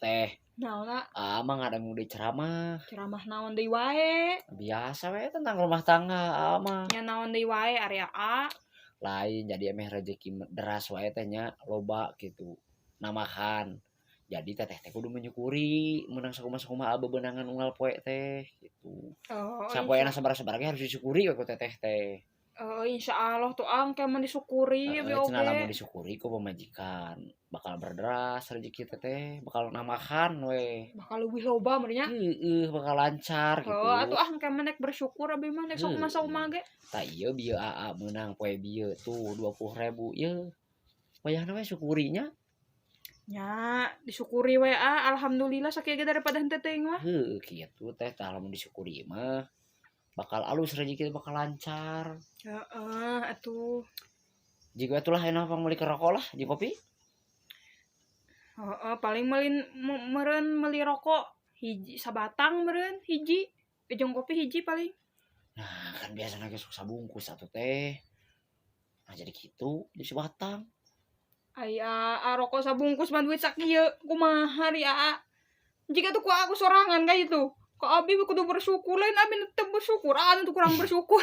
Teh. Naon, A? Aa mah ngadangu deui ceramah. Ceramah naon deui wae? Biasa we tentang rumah tangga aa mah. Nya naon deui wae ari Aa? Lain, jadi emeh rezeki deras wae teh nya, loba gitu. Namakan. Jadi teteh teh kudu menyukuri menang sakumaha-sakumaha bebenangan unggal poe teh gitu. Oh, Sapoena sabaraha-sabaraha ge harus disyukuri we ku teteh teh. Oh, insyaallah tuh ang mah disyukuri Heeh, abi cenah lamun oge. Disyukuri ku pamajikan bakal berderas rezeki teteh, bakal namakan we. Bakal leuwih loba meureun nya. Heeh, bakal lancar gitu. Oh, atuh ah engke mah nek bersyukur abi mah nek sok sakumaha ge. Tah, ieu bieu aa meunang poe bieu tuh 20.000 ieu. Wayahna we syukurinya. Nya, disyukuri we ah, alhamdulillah sakieu ge daripada henteu teuing mah. Heueuh, kitu teh. Tah, lamun disyukuri mah bakal alus rezeki, bakal lancar. Heeh, atuh. Jika atulah enak pang meuli rokok lah jeung kopi. Heeh, paling meulin meureun meuli rokok hiji sabatang meureun hiji, jeung kopi hiji paling. Nah, kan biasana ge sok sabungkus atuh teh. Nah, jadi kitu, jadi sebatang. Ai aa rokok sabungkus mah duit sakieu, kumaha ari aa? Jika tuh ku aku sorangan kayak itu. Ku abi kudu bersyukur, lain abi teu bersyukur, aa nu kurang bersyukur.